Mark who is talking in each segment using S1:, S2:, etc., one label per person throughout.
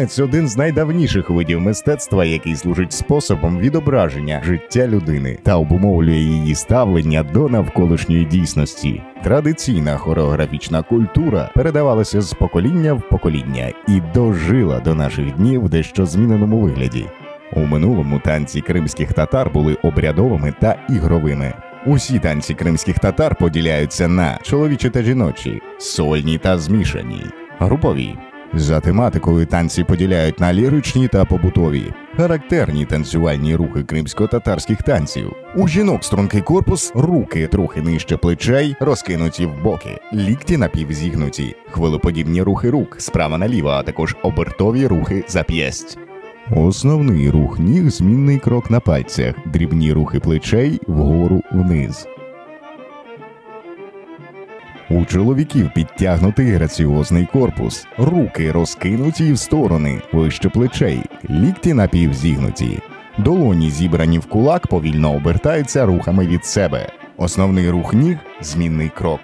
S1: Танець один з найдавніших видів мистецтва, який служить способом відображення життя людини та обумовлює її ставлення до навколишньої дійсності. Традиційна хореографічна культура передавалася з покоління в покоління і дожила до наших днів в дещо зміненому вигляді. У минулому танці кримських татар були обрядовими та ігровими. Усі танці кримських татар поділяються на чоловічі та жіночі, сольні та змішані, групові. За тематикою танці поділяють на ліричні та побутові, характерні танцювальні рухи кримсько-татарських танців. У жінок стрункий корпус, руки трохи нижче плечей, розкинуті в боки, лікті напівзігнуті, хвилеподібні рухи рук справа наліво, а також обертові рухи зап'ясть. Основний рух ніг змінний крок на пальцях, дрібні рухи плечей вгору вниз. У чоловіків підтягнутий граціозний корпус, руки розкинуті в сторони, вище плечей, лікті напівзігнуті. Долоні, зібрані в кулак, повільно обертаються рухами від себе. Основний рух ніг змінний крок.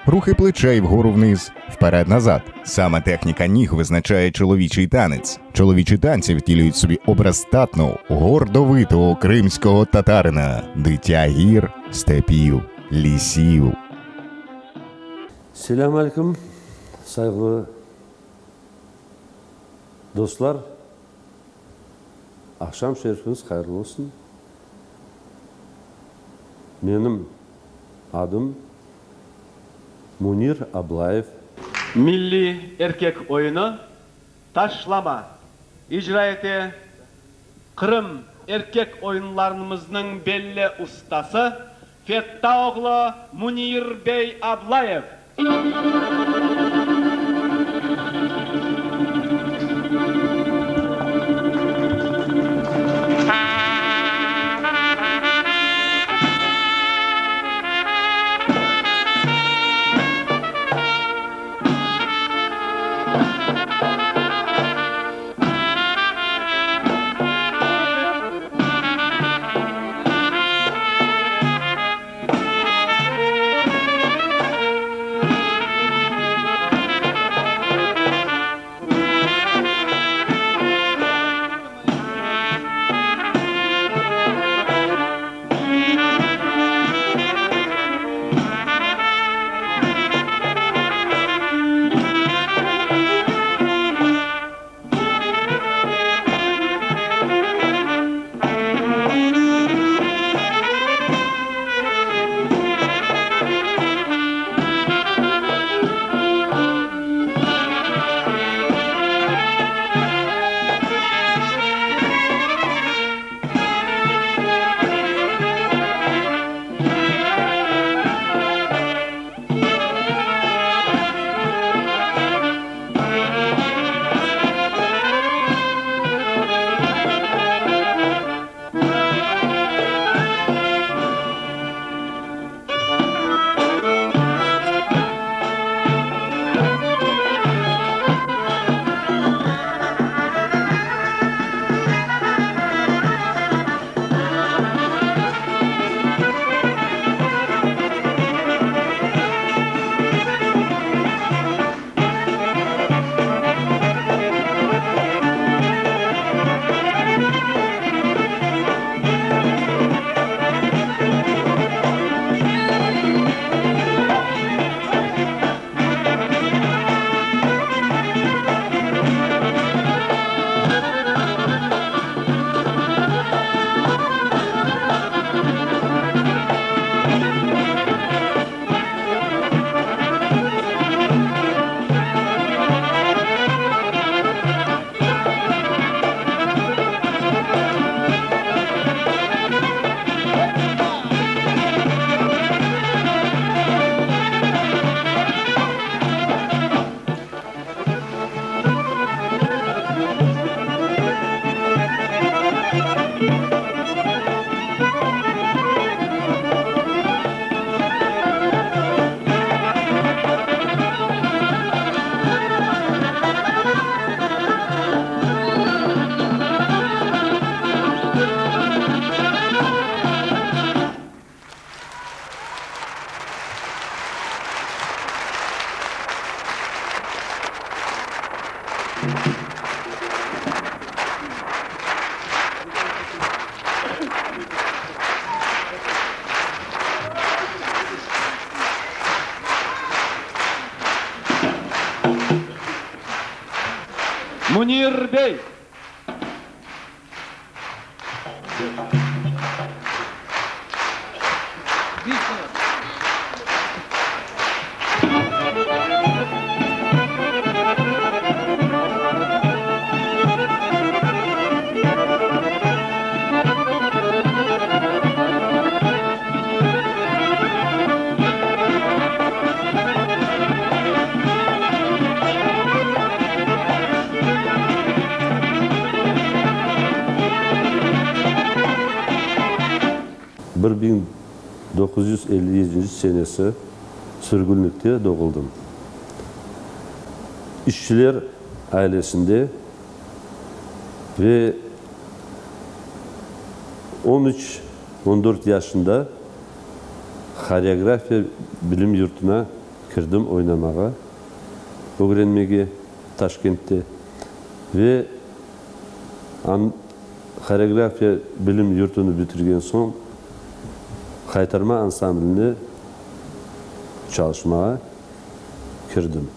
S1: Рухи плечей вгору вниз, вперед-назад. Саме техніка ніг визначає чоловічий танець. Чоловічі танці втілюють собі образ статного, гордовитого кримського татарина, дитя гір, степів, лісів.
S2: Selâm aleyküm, sayğılı dostlar. Aqşam şerifiñiz hayırlı olsun. Menim adım Munir Ablayev.
S3: Milliy erkek oyunı Taşlama icra ete Qırım erkek oyunlarımıznıñ belli ustası Fetta oğlu Munir bey Ablayev. Münir bey.
S2: 1957 senesi sürgünlikte doğuldım. İşçiler ailesinde ve on üç, on dört yaşında horeografiya bilim yurtuna kirdim oynamağa, ögrenmege Taşkentte ve an horeografiya bilim yurtunı bitirgen soñ Haytarma ansambline çalışmağa kirdim.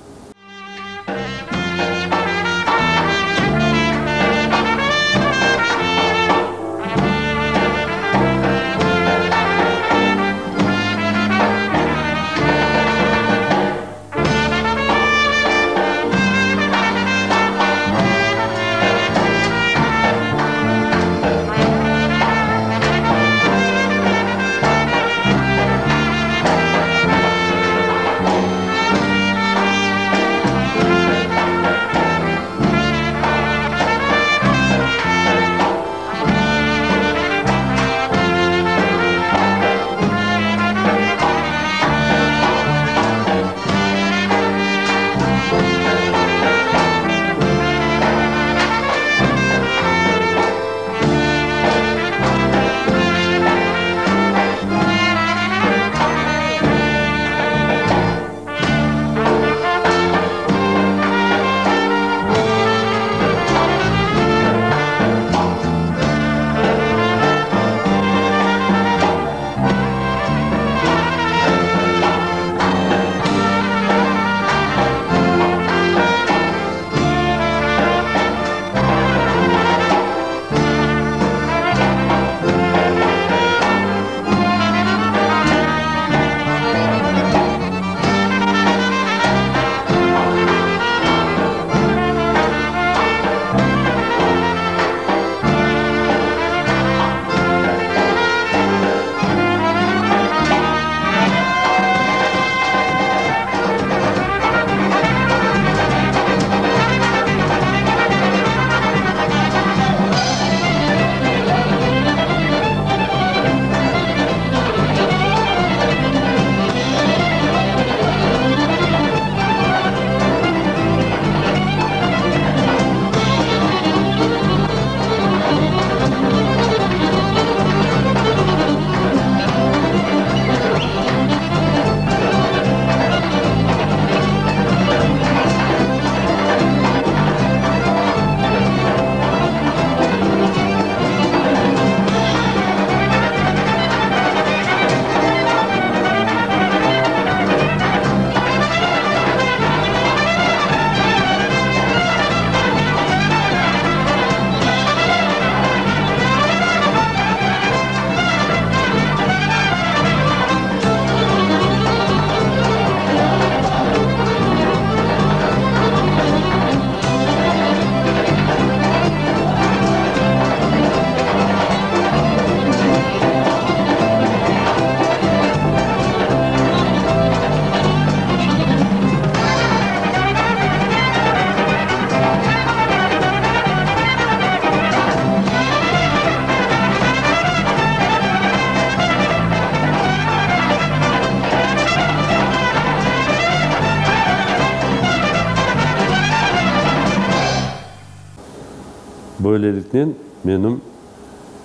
S2: Böyleliknen menim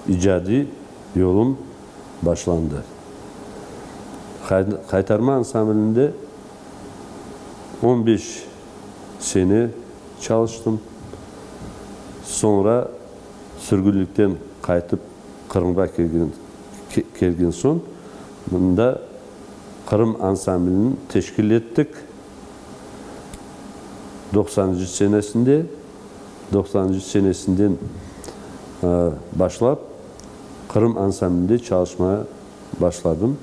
S2: icadiy yolum başlandı. Qaytarma ansamblinde on beş sene çalıştım. Soñra sürgünlikten qaytıp Qırımğa kelgen soñ mında Qırım ansamblini teşkil ettik. Doqsanıncı senesinde. Doqsanıncı senesinden başlap Qırım ansamblinde çalışmağa başladım.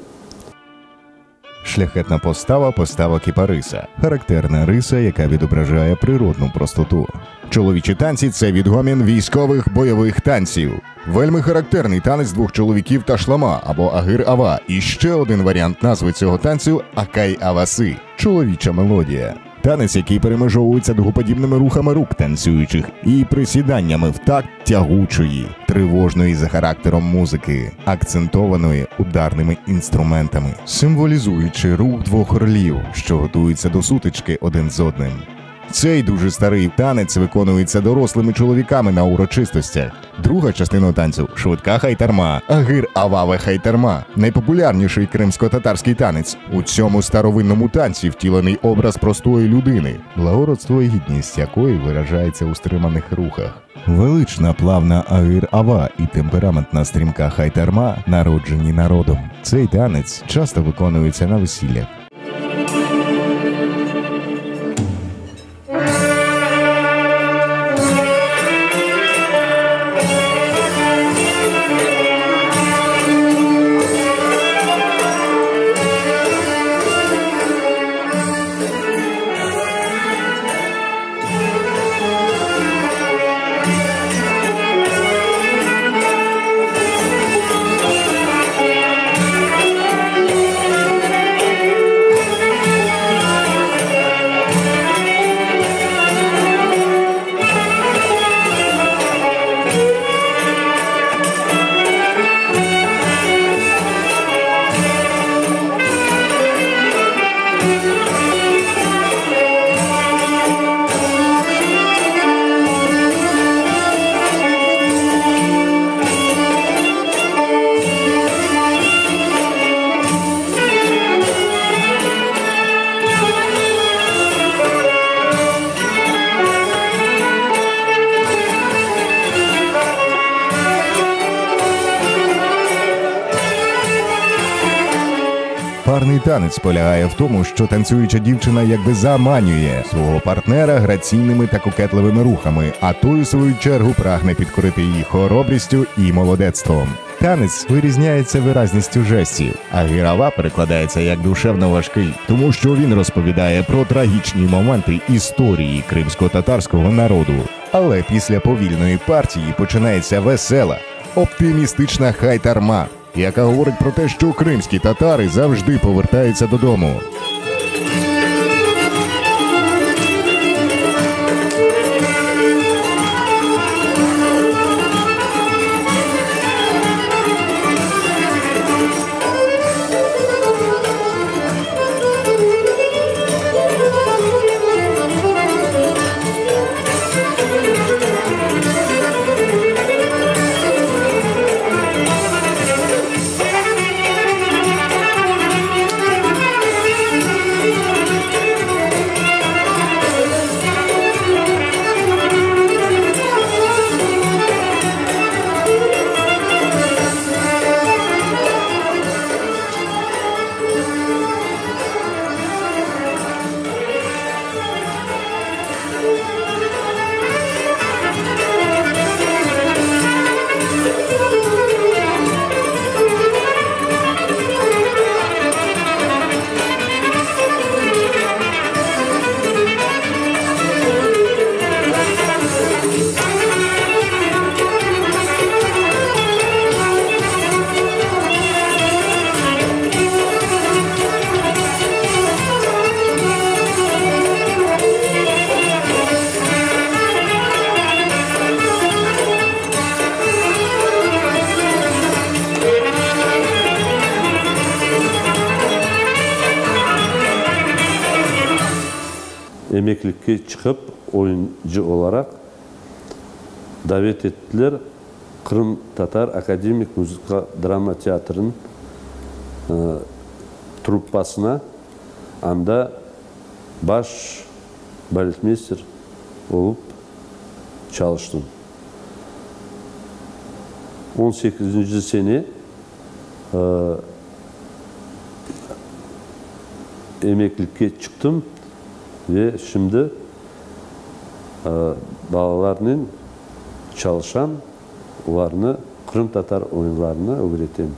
S1: Шляхетна постава постава кипариса, характерна риса, яка відображає природну простоту. Чоловічі танці це відгомін військових бойових танців. Вельми характерний танець двох чоловіків ташлама або агир-ава. І ще один варіант назви цього танцю акай-аваси чоловіча мелодія. Танець, який перемежовується дугоподібними рухами рук танцюючих і присіданнями в такт тягучої, тривожної за характером музики, акцентованої ударними інструментами, символізуючи рух двох орлів, що готуються до сутички один з одним. Цей дуже старий танець виконується дорослими чоловіками на урочистостях. Друга частина танцю швидка хайтарма, агир ававе хайтарма, найпопулярніший кримсько-татарський танець. У цьому старовинному танці втілений образ простої людини, благородство і гідність якої виражається у стриманих рухах. Велична плавна агир-ава і темпераментна стрімка хайтарма народжені народом. Цей танець часто виконується на весіллях. Парний танець полягає в тому, що танцююча дівчина якби заманює свого партнера граційними та кокетливими рухами, а той, у свою чергу, прагне підкорити її хоробрістю і молодецтвом. Танець вирізняється виразністю жестів, а гірава перекладається як душевно важкий, тому що він розповідає про трагічні моменти історії кримсько-татарського народу. Але після повільної партії починається весела, оптимістична хайтарма, яка говорить про те, що кримські татари завжди повертаються додому.
S2: Emeklilikke çıqıp, oyuncı olaraq davet ettiler Qırımtatar akademik muzıka-drama teatrınıñ truppasına, anda baş baletmeyster olıp çalıştım. On sekizinci sene Emeklilikke çıqtım ve şimdi. Balalarnen çalışam, olarnı qırımtatar oyunlarını ögretem.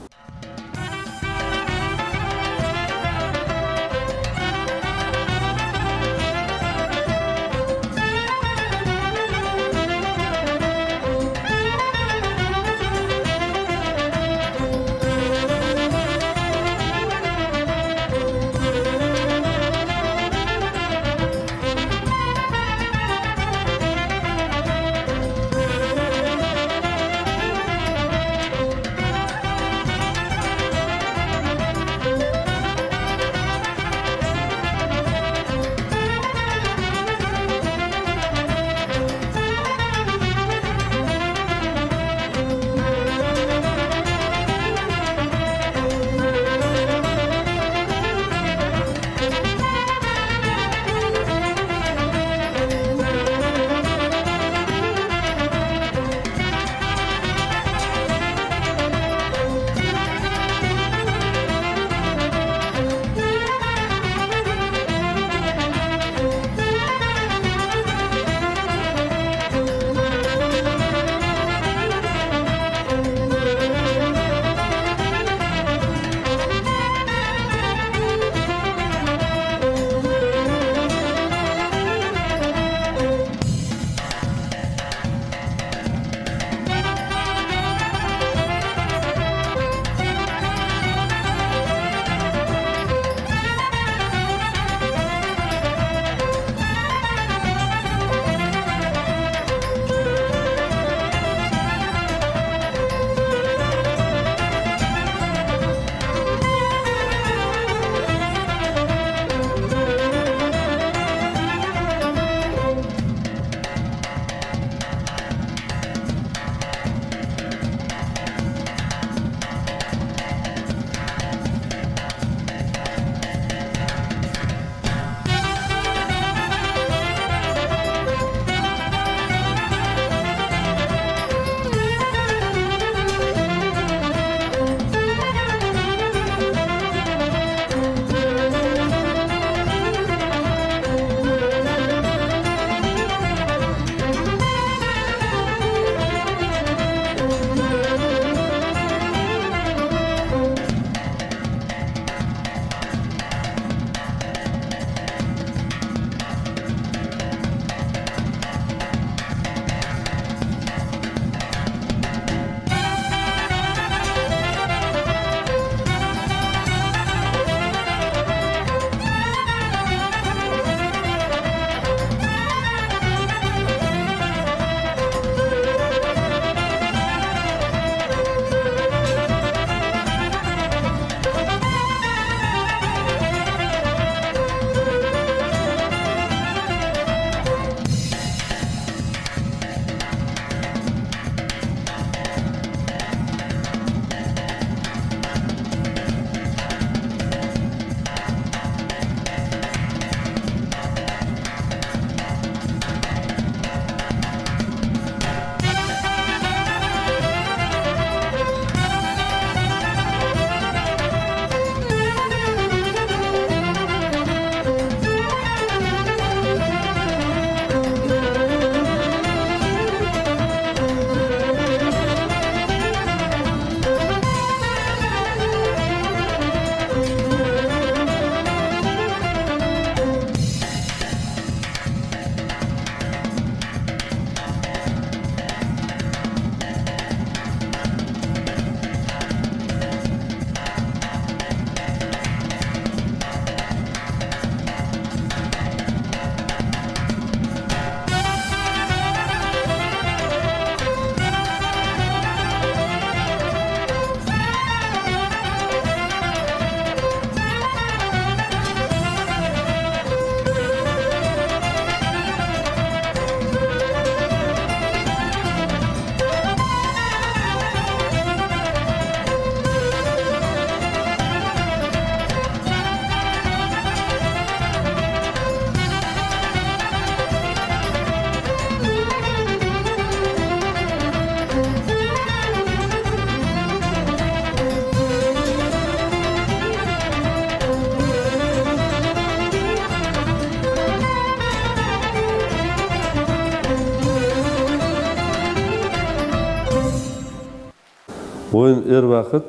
S2: Oyun er vaqıt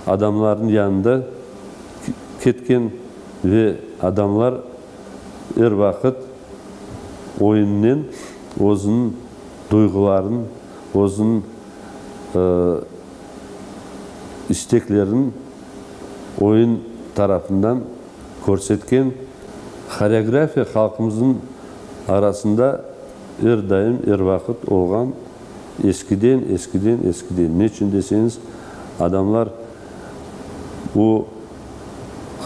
S2: adamlarnıñ yanında ketken ve adamlar er vaqıt oyunnen özüniñ duyğuların, özüniñ isteklerin oyun tarafından körsetken. Horeografiya halqımıznıñ arasında er daim, er vaqıt olğan, eskiden, eskiden, eskiden. Ne içün deseñiz, adamlar bu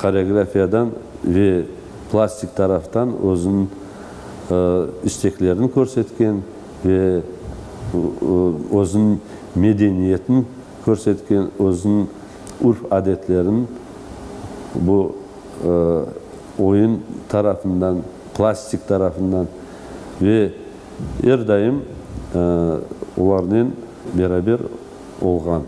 S2: horeografiyadan ve plastik taraftan özüniñ isteklerini körsetken ve özüniñ medeniyetini körsetken, özüniñ urf-adetlerini bu oyun tarafından, plastik tarafından ve er daim olarnen beraber olğan.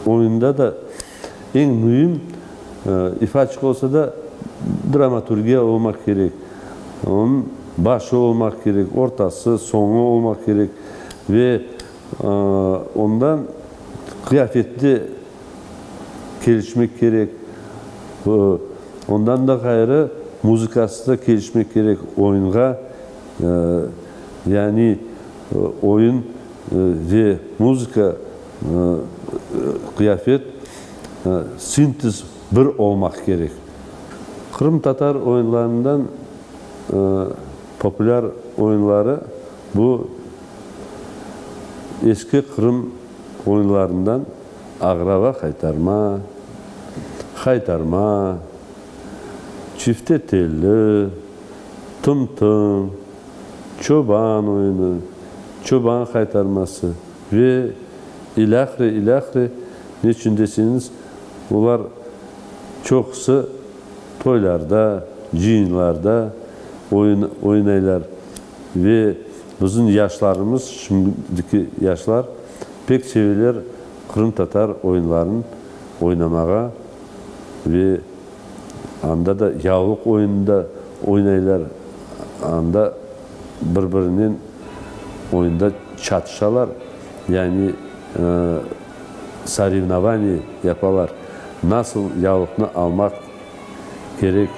S2: Oyunda da eñ müim, ifaçıq olsa da, dramaturgiya olmaq kerek. Onıñ başı olmaq kerek, ortası, soñu olmaq kerek ve ondan qıyafeti de kelişmek kerek. Ondan da ğayrı, muzıkası da kelişmek kerek oyunğa. Yani oyun ve muzıka, qıyafet sintez bir olmaq kerek. Qırımtatar oyunlarından populâr oyunları bu eski Qırım oyunlarından Aqraba qaytarma, Haytarma. Çifte telli, Tım-tım, Çoban oyunı, Çoban qaytarması ve ilâhre, ilâhre, neçün deseñiz, olar çoqusı toylarda, cıyınlarda oyun oynaylar ve bizim yaşlarımız, şimdiki yaşlar pek seveler qırımtatar oyunların oynamağa ve Anda da yavluq oyunı da oynaylar, anda bir-birinen oyunda çatışalar, yani sorevnovaniye yapalar, nasıl yavluqnı almaq kerek.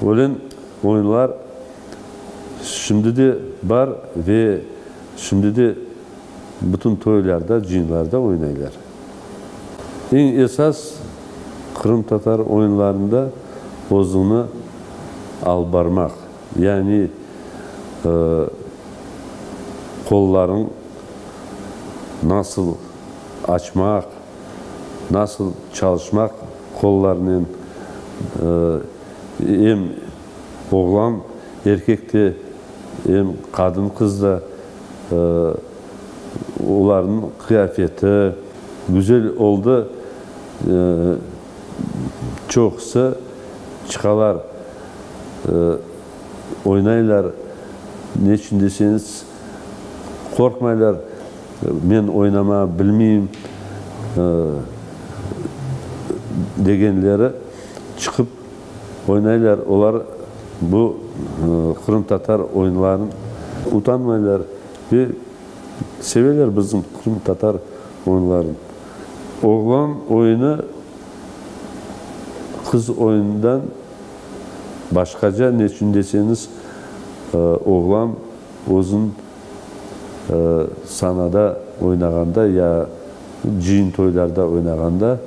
S2: Ölen oyunlar şimdi de bar ve şimdi de bütün toylarda, cıyınlarda oynaylar. Eñ esas qırımtatar oyunlarında özüñni alıp barmaq, yani qollarıñ nasıl açmaq, nasıl çalışmaq qollarnen, em oğlan, erkek de, em qadın-qız da, olarnıñ qıyafeti güzel oldı, çoqusı çıqalar, oynaylar, ne içün deseñiz, qorqmaylar. Men oynama bilmeyim, degenleri çıqıp oynaylar. Olar bu qırımtatar oyunların. Utanmaylar ve seveler bizim qırımtatar oyunlarını. Oğlan oyunı qız oyunından başqaca, neçün deseñiz, oğlan özün sanada oynağanda ya cıyın-toylarda oynağanda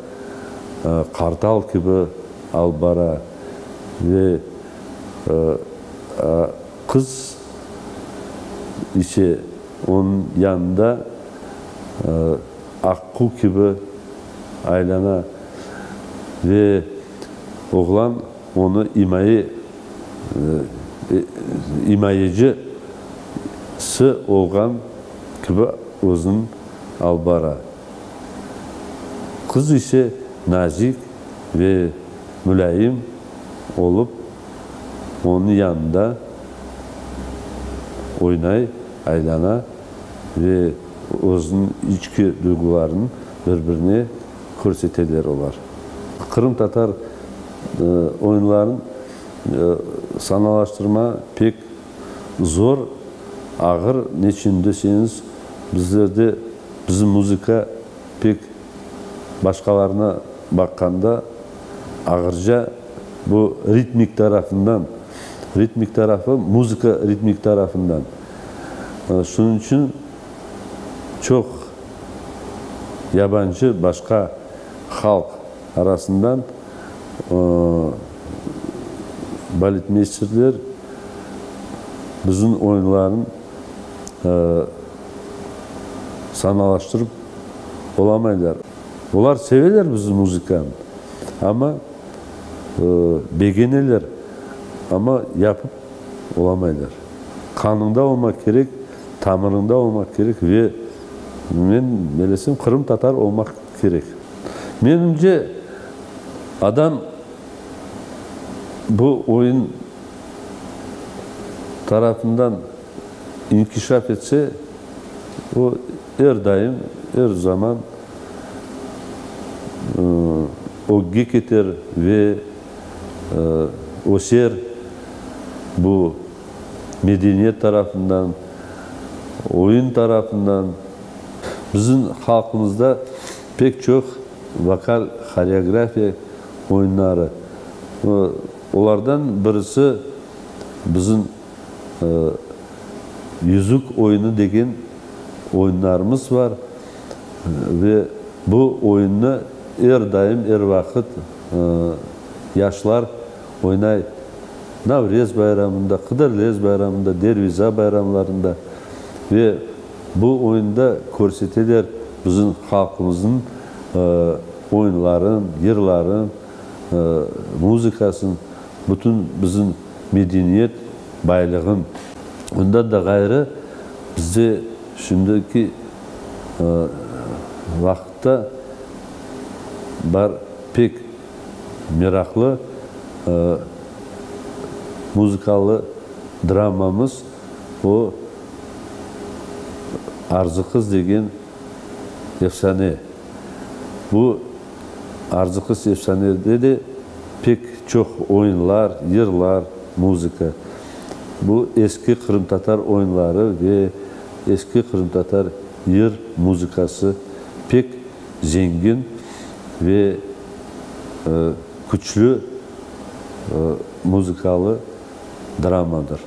S2: qartal kibi alıp bara ve qız ise onıñ yanında aqqu kibi aylana ve oğlan onı imaye imayecisi olğan kibi özüni alıp bara. Qız ise nazik ve mulâyim olıp, onıñ yanında oynay, aylana ve özüniñ içki duyğularını bir-birine körseteler olar. Qırımtatar oyunların sanalaştırma pek zor, ağır, neçün deseñiz, bizlerde bizim muzıka pek başqalarına baqqanda ağırca bu ritmik tarafından, ritmik tarafı, muzıka ritmik tarafından. Şunıñ içün çoq yabancı, başqa halq arasından baletmeysterler bizim oyunların sanalaştırıp olamaylar. Olar seveler bizim muzıkanı, amma begeneler, amma yapıp olamaylar. Qanıñda olmaq kerek, tamırıñda olmaq kerek ve men belesem qırımtatar olmaq kerek. Menimce, adam bu oyun tarafından inkişaf etse, o er daim, er zaman ögge keter ve öser bu medeniyet tarafından, oyun tarafından. Bizim halqımızda pek çoq vokal horeografiya oyunları. Olardan birisi bizim Yüzük oyunı degen oyunlarımız bar ve bu oyunnı er daim, er vaqıt yaşlar oynay. Navrez bayramında, Qıdırlez bayramında, Derviza bayramlarında ve bu oyunda körseteler bizim halqımıznıñ oyunların, yırların, muzıkasın, bütün bizim medeniyet baylığın. Bundan da ğayrı, bizde şimdiki vaqıtta bar pek meraqlı muzıkalı dramamız, o, Arzı qız degen efsane. Bu Arzı qız efsanede de pek çoq oyunlar, yırlar, muzıka. Bu eski qırımtatar oyunları ve eski qırımtatar yır muzıkası pek zengin ve küçlü muzıkalı dramadır.